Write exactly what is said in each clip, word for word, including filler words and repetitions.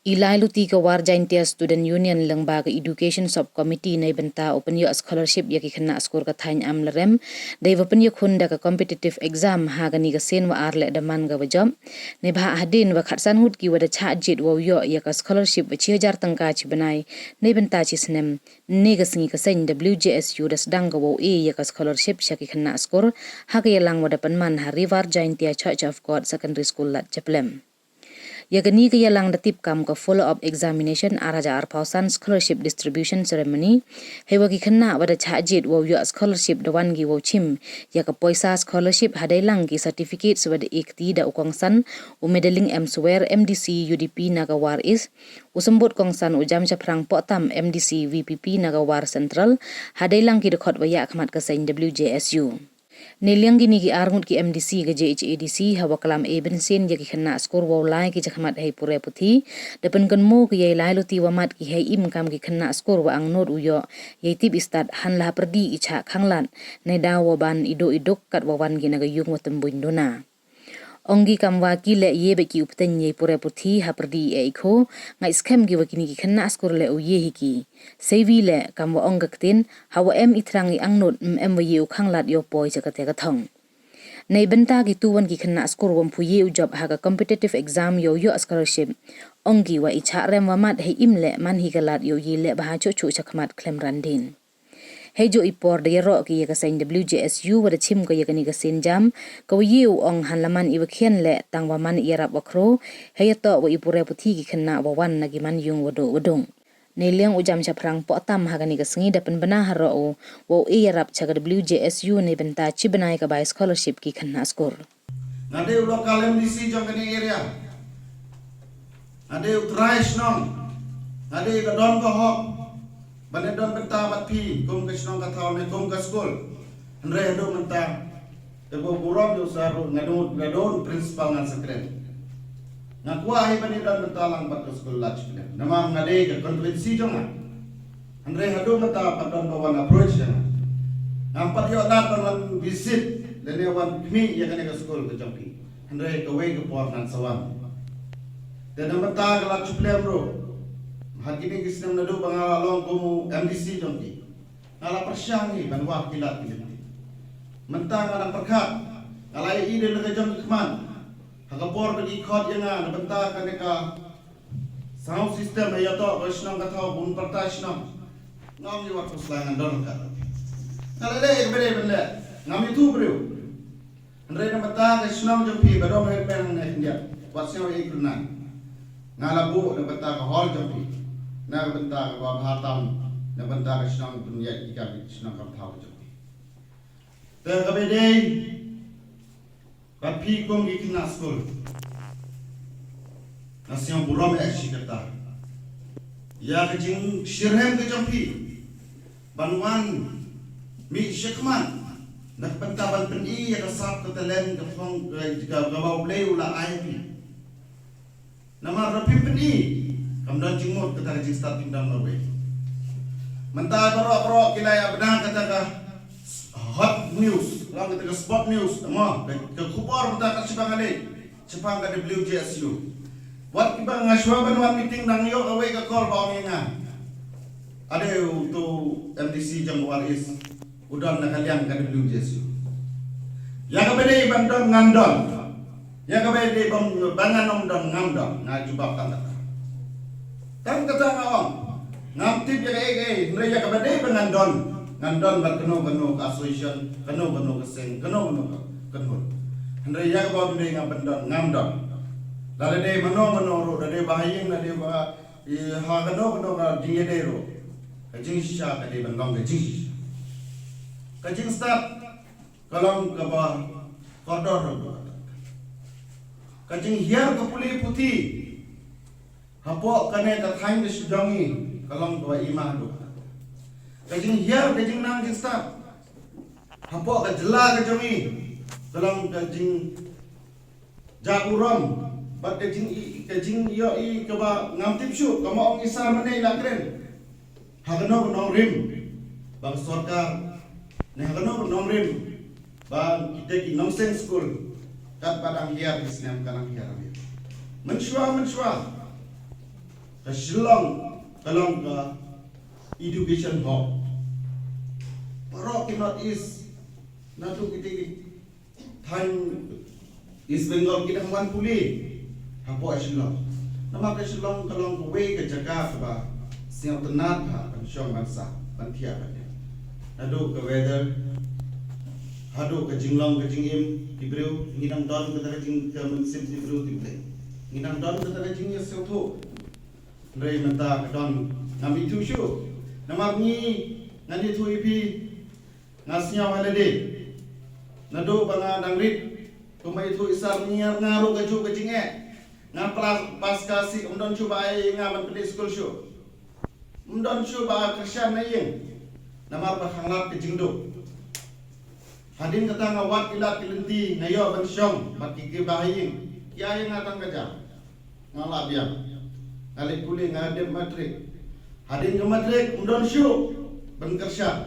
I lai luti ka War Jaintia Student Union lyngba ka Education Sub Committee neibynta u pynïoh scholarship ïa ki khynnah skur ka thaiñ Amlarem, dei ba pynïakhun da ka competitive exam ha kane ka sien wa ar leh da man ka wa jop. Neibhah hadien wa khatsan ngut ki wa da chah jied wow ïoh ïa ka scholarship wa shi hajar tyngka shi bnai neibynta shi snem, ne ka sngi ka seng W J S U da sdang ka wow e ïa ka scholarship sha ki khynnah skur ha ka ïalang wa da pynman ha River Jaintia Church of God Secondary School Lad Chaplem. Ïa kane ka ïalang da tip kam ka Follow Up Examination ar hajar arphew san Scholarship Distribution Ceremony. Heiwa ki khynnah wa da chah jied wow ïoh scholarship da wan ki wow chim ïa ka poisa scholarship hadei lang ki certificates wa da e kti da u kongsan u Medaling M Swer, M D C U D P na ka War East, u Sembut Kongsan u Jamshaphrang Pohtam, M D C V P P na ka War Central, hadei lang ki dkhot wa ïakhmat ka seng W J S U. Neiliang kine ki ar ngut ki M D C ka J H A D C hawa klam e bynsin ïa ki khynnah skur wow lai ki jakhmat hei pure puthi, da pynkynmaw ki ïa i lai luti wa mat ki hei im kam ki khynnah skur wa angnud u ïoh ïa i tip i stad hanla ha pyrdi i chah khanglad, neidaw wa ban i duk i duk kat wa wan ki na ka ïung wa tymbuin duna. Ong ki kam wa ki leh ïe bad ki u pteng ïa i pure puthi ha pyrdi i e i kho, ngai skhem ki wa kine ki khynnah skur leh u ïe hi ki. Seiwi leh kam wa ong ka ktien, hawa em i thrang i angnud, em wa ïe u khanglad ïoh poi sha kate ka thong. Neibynta ki tu wan ki khynnah skur wam phu ïe u jop ha ka competitive exam ïoh ïoh scholarship, ong ki wa i chah rem wa mat hei im leh man hi ka lad ïoh ïe leh bha chuh chuh sha khmat khlem ran dien. Hei juh i por da ïaroh ki ïa ka seng W J S U wa da chim ka ïa kane ka sien jam, ka wa ïe u ong hanla man i wa khian leh tang wa man i ïarap wa khro, hei ïatoh wa i pure puthi ki khynnah wa wan na ki man ïung wa duh wa dung. Neiliang u Jamshaphrang Pohtam ha kane ka sngi da pynbna ha roh u, wa u e ïarap cha ka W J S U neibynta chi bnai ka bai scholarship ki khynnah skur. Nga dei u local M D C jong kane area. Nga dei u trai shnong. Nga dei ka don ka hok. Ban da don bynta bad phi, kum ka shnong ka thaw ne kum ka skul. Hynrei haduh mynta, te ba burom ïa u sa ruh nga don, nga don principal ngan sa kren. Nga kwah hi ban da don bynta lang bad ka skul Lad Chaplem. Namar nga dei ka constituency jong nga. Hynrei haduh mynta pat don ba wan approach ïa nga. Ngam pat ïoh lad ban wan visit lane wan khmih ïa kane ka skul ka jong phi. Hynrei kawei ka por ngan sa wan. Te na mynta ka Lad Chaplem ruh, ha kine ki snem naduh ba nga la long kum u M D C jong ki, nga la pyrshang hi ban wad ki lad ki lynti. Mynta nga dang pyrkhat, nga la ïohi da ka jong ki khmat. Ha ka por ba ki khot ïa nga na bynta kane ka sound system ha ïatoh ka shnong ka thaw bun pyrta shnong. Nga ong ïa wat pyrshang ngan don ka. Nga la leh ïa ka ba dei ban leh. Ngam ïathuh briew. Hynrei na bynta ka shnong jong phi ba don ha peng ne khyndiat, wat sngew ïa i kyrnan. Nga la buh na bynta ka hall jong phi, na bynta ka ba bha tam, na bynta ka shnong pynïaid ki kam, shnong kam thaw jong phi. Te ka ba dei bad phi kum ki khynnah skul, nga sngew burom ïa shi katta ïa ka jingshitrhem ka jong phi ban wan mih shakhmat na ka bynta ban pyni ïa ka sap ka talent ka phong ka, ka, ka ba U Blei u la ai phi. Namar ba phim pyni, kam don jingmut kata ka jingstad phim don marwei. Mynta baroh baroh ki la ïa bna kata ka hot news, long kata ka sport news, mo, ka, ka khubor mynta ka shibang ale. Shaphang ka W J S U. Wat kiba nga shuwa ban wan meeting nang ïoh kawei ka call ba ong ïa nga. Ade u tu M D C jong War East u don na ka liang ka W J S U. Ïa kaba dei ban don ngan don. Ïa kaba dei ban, ban ngan ym don ngam don. Nga jubab tang kata. Tang kata nga ong. Ngam tip ïa kaei kaei, hynrei ïa kaba dei ba ngan don, ngan don bad kano kano ka association, kano kano ka seng, kano kano ka kynhun. Hynrei ïa kaba dei ngam ban don, ngam don. Lada dei mano mano ruh, lada dei ba ha ïing, lada dei ba, i, ha kano kano ka jingïadei ruh, ka jingshisha ka dei ban long ka jingshisha. Ka jingstad ka long kaba kordor ruh. Ka jinghiar ka pule puthi hapoh kane ka thaiñ ka shu jong ngi ka long kaba i ma haduh. Ka jinghiar ka jingnang jingstad hapoh ka jylla ka jong ngi ka long ka jingjah burom bad ka jing i, ka jingïohi kaba ngam tip shuh, kaba ong i Sir mynne i la kren. Ha kano kano rim ba ka sorkar ne ha kano kano rim ba kita ki nongseng skul, katba dang hiar ki snem ka dang hiar. Mynshuwa, mynshuwa Ka Shillong ka long ka education hub. Baroh ki North East, naduh kiti ki thaiñ East Bengal ki dang wan pule hapoh Shillong. Namar ka Shillong ka long kawei ka jaka kaba sngewtynnat bha ban shong ban sah ban thiah ban niam. Naduh ka weather haduh ka jinglong ka jingim ki briew, ngi dang don kata ka jing ka mynsiem ki briew ki Blei. Ngi dang don kata ka jingïasngewthuh. Hynrei mynta ka don ngam ithuh shuh. Namar ngi ngan ithuh ïa phi, nga sngew ha lade. Naduh ba nga dang rit kumba ithuh i Sar, ngi nga ruh kajuh ka jingeh. Nga plas pas ka si, ym don shuh ba ai nga ban pynleit skul shuh. Ym don shuh ba kyrshan na ïing. Namar ba khanglad ka jingduk. Hadien kata nga wad ki lad ki lynti, nga ïoh ban shong bad ki kiba ha ïing. Ki ai ïa nga tang ka jam. Nga lah biang. Nga leit pule, nga dep matric. Hadien ka matric ym don shuh ban kyrshan.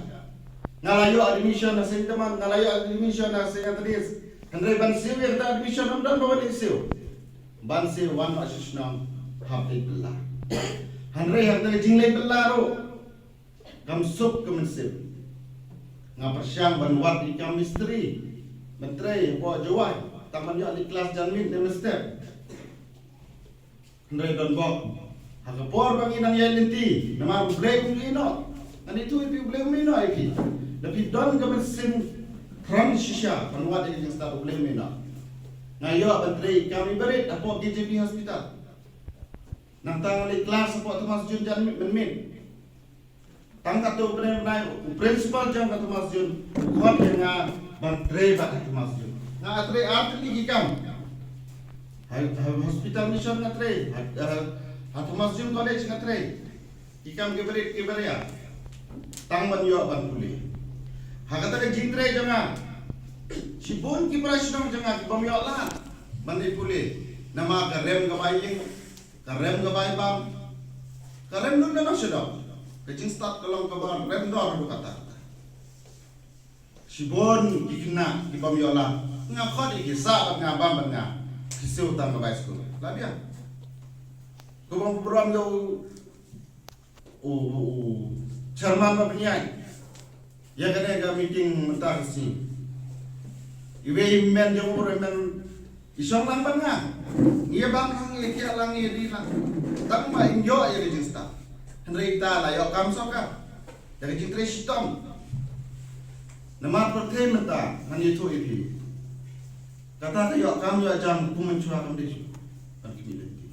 Nga la ïoh admission ha Saint Thomas, nga la ïoh admission ha Saint Anthony's. Hynrei ban siew ïa kata admission ym don ba wan leit siew. Ban siew wan noh sha shnong hap leit bylla. Hynrei ha kata ka jingleit bylla ruh kam suk ka mynsiem. Nga pyrshang ban wad ïa ka mistri, ban trei hapoh Jowai, tang ban ïoh leit klas janmiet ne mynstep. Hynrei donbok ha ka por ba ngi nang ïaid lynti, namar U Blei um ïehnoh. Ngan ïathuh ïa phi, U Blei um ïehnoh ïa phi. Da phi don ka mynsiem kren shisha ban wad ïa ka jingstad, U Blei um ïehnoh. Nga ïoh ban trei kam i barit hapoh K J P Hospital. Nangta nga leit klas hapoh Thomas Jones janmiet mynmiet. Tang katto u bnai bnai u principal jong ka Thomas Jones u khot ïa nga ban trei bad ka Thomas Jones. Nga trei ar tylli ki kam. Ha, ha Hospital Mission nga trei, ha, ha, ha Thomas Jones College nga trei. Ki kam ki barit ki baria. Tang ban ïoh ban pule. Ha kata ka jingtrei jong nga, shibun ki para shnong jong nga ki bym ïoh lad ban ïa pule. Namar ka rem ka bai ïing, ka rem ka bai bam, ka rem lut na nongshong shnong. Ka jingstad ka long kaba rem dor ruh kata. Shibun ki khynnah ki bym ïoh lad, nga khot ïa ki sah bad nga, bam bad nga, ki siew tang ka bai skul. La biang. Kumba burom ïa u, u, u, u chairman ba pynïaid ïa kane ka meeting mynta ka sngi. Iwei i men jong u, i men i shong lang bad nga. Ngi ïa bam lang, ngi ïa thiah lang, ngi ïa die lang. Tang ba in ïoh ïa ka jingstad. Hynrei ita la ïoh kam sorkar. Ïa ka jingtrei shitom. Namar pyrthei mynta ngan ïathuh ïa phi. Kata ka ïoh kam ïoh jam kum mynshuwa kam dei shuh. Ban kmie lynti.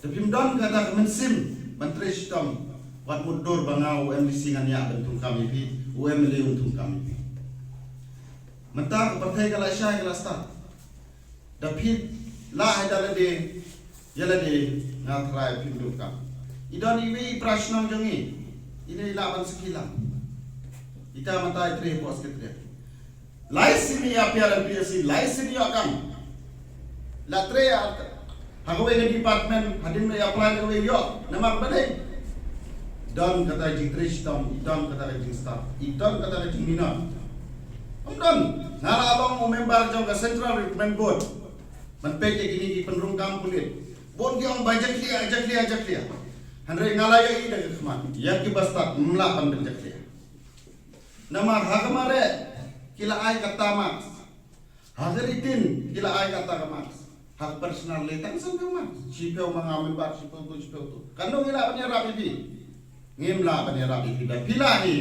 Te phim don kata ka mynsiem ban trei shitom, wat mutdur ba nga u M D C ngan ïa ban thungkam ïa phi, u M L A un thungkam ïa phi. Mynta ka pyrthei ka la shai ka la stad. Da phi lah ïa lade, ïa lade nga trai phim thungkam. I don iwei i para shnong jong ngi, ine i lah ban sakhi lang. Ita mynta i trei hapoh secretariat. Lai sien i ïa appear ha P S C, lai sien i ïoh kam. La trei ha, ha kawei ka department, hadien la ïa apply ha kawei ïoh. Namar balei? Don kata ka jingtrei shitom, i don kata ka jingstad, i don kata ka jingminot. Ym don. Nga la long u member jong ka Central Recruitment Board ban peit ïa kine ki pynrung kam pulit. Bun ki ong ba jakhlia, jakhlia, jakhlia. Hynrei nga la ïohi da ka khmat, ïa kiba stad ym lah ban pynjakhlia. Namar ha ka mareh ki la ai kata marks. Ha ka written ki la ai kata ka marks. Ha ka personal lei tang sanphew marks. Shiphew ma nga member, shiphew tu, shiphew tu. Katno ngi lah ban ïarap ïa phi? Ngim lah ban ïarap ïa phi. Da phi lah hi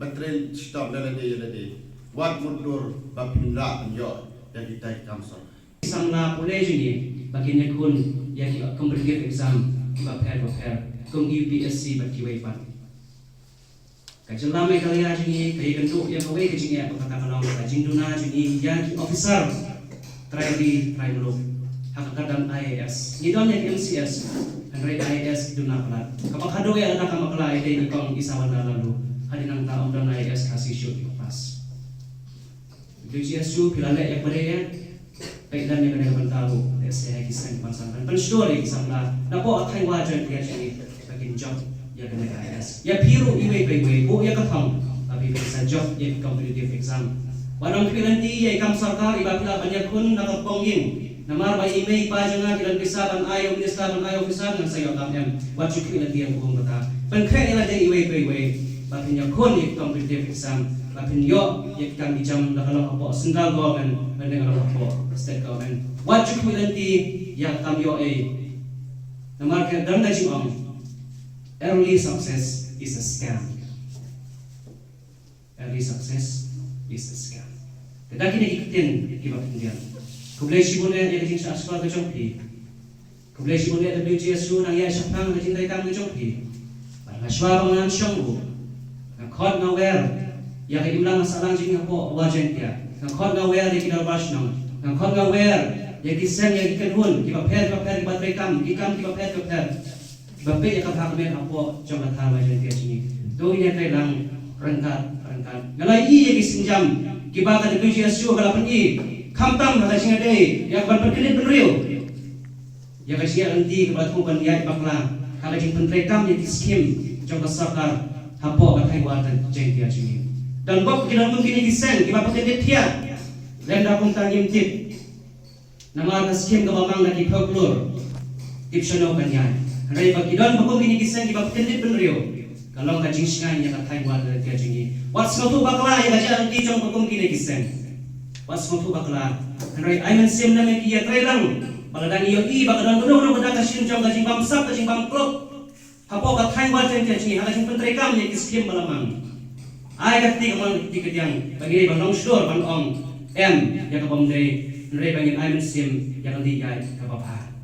ban trei shitom da lade ïa lade, wat mutdur ba phim lah ban ïoh ïa kita ki kam sorkar. Samla pule jong ngi ba kin ïakhun ïa ki competitive exam kiba pher ba pher kum U P S C bad kiwei pat. Ka jylla Meghalaya jong ngi ka ïakynduh ïa kawei ka jingeh ba kata ka long ka jingduna jong ngi ïa ki officer trai ri trai muluk ha ka kyrdan I A S. Ngi don ïa ki M C S, hynrei I A S ki duna palat. Kaba khadduh ïa kata ka bakla ïa dei i kong Isawanda Laloo. Hadien nangta ym don I A S Khasi shuh kiba pass. Ïa U G S U phi la leh ïa ka dei ïa, peit lem ïa kane ka bynta ruh, lehse ha ki seng ki ban san ban pynshlur ïa ki samla napoh Thaiwa Joint College jong ngi ba kin jop ïa kane ka I A S. Ïa phi ruh iwei pa iwei, buh ïa ka thong ba phi sa jop ïa ki competitive exam. Wat nym khmih lynti ïa i kam sorkar iba phi lah ban ïakhun na ka pong ïing. Namar ba i mei i pa jong nga ki don pisa ban ai u minister, ban ai u officer, ngan sa ïoh kam? Em. Wat ju khuid lynti ïa ka hukum kata. Pynkhreh ïa lade iwei pa iwei ba phin ïakhun ïa ki competitive exam, ba phin ïoh ïa ki kam ki jam, la ka long hapoh central government lane ka long hapoh state government. Wat ju khuid lynti ïa ka kam ïoh ei. Namar ka don ka jingong, early success is a scam. Early success is a scam. Te da kine ki ktien kiba khyndiat. Khublei shibun eh ïa ka jingshah shuwa ka jong phi. Khublei shibun eh W G S U nang ïa shaphrang ka jingtrei kam ka jong phi. Bad nga shuwa ba ngan shong ruh, nga khot nga wer ïa ka imlang ka sahlang jong ngi hapoh War Jaiñtia. Nga khot nga wer ïa ki dorbar shnong. Nga khot nga wer ïa ki seng, ïa ki kynhun kiba pher kiba pher kiba trei kam, ki kam kiba pher kiba pher. Ba peit ïa ka bha ka miat hapoh jong ka thaw War Jaiñtia jong ngi. To ngin ïatrei lang ryngkat ryngkat. Nga la ïohi ïa ki sienjam kiba ka W G S U ka la pyni, khamtam ha ka jingïadei ïa ka ban pynkyndit bynriew, ïa ka jingïaid lynti kaba la thmu ban ïaid bakla ha ka jingpyntrei kam ïa ki skim jong ka sorkar hapoh ka thaiñ War Jaiñtia jong ngi. Don bok ki don kum kine ki seng kiba pynkyndit thiah. Lymda kumta ngim tip. Namar ka skim kaba mang na ki phew klur, tip shano kan ïaid. Hynrei ba ki don ba kum kine ki seng kiba pynkyndit bynriew, ka long ka jingshngaiñ ïa ka thaiñ War Jaiñtia jong ngi. Wat sngewthuh bakla ïa ka jingïaid lynti jong ba kum kine ki seng. Wat sngewthuh bakla. Hynrei ai mynsiem lem ïa ki, ïatrei lang. Ba lada ngi ïohi ba ka don kano kano kata ka shin jong ka jingbamsap, ka jingbamklop hapoh ka thaiñ War Jaiñtia jong ngi ha ka jingpyntrei kam ïa ki skim ba la mang, ai ka kti kamon, ka kti kadiang, ba ngin dei ban long shlur ban ong em ïa ka bym dei, hynrei ba ngin ai mynsiem ïa ka lynti ïaid kaba bha.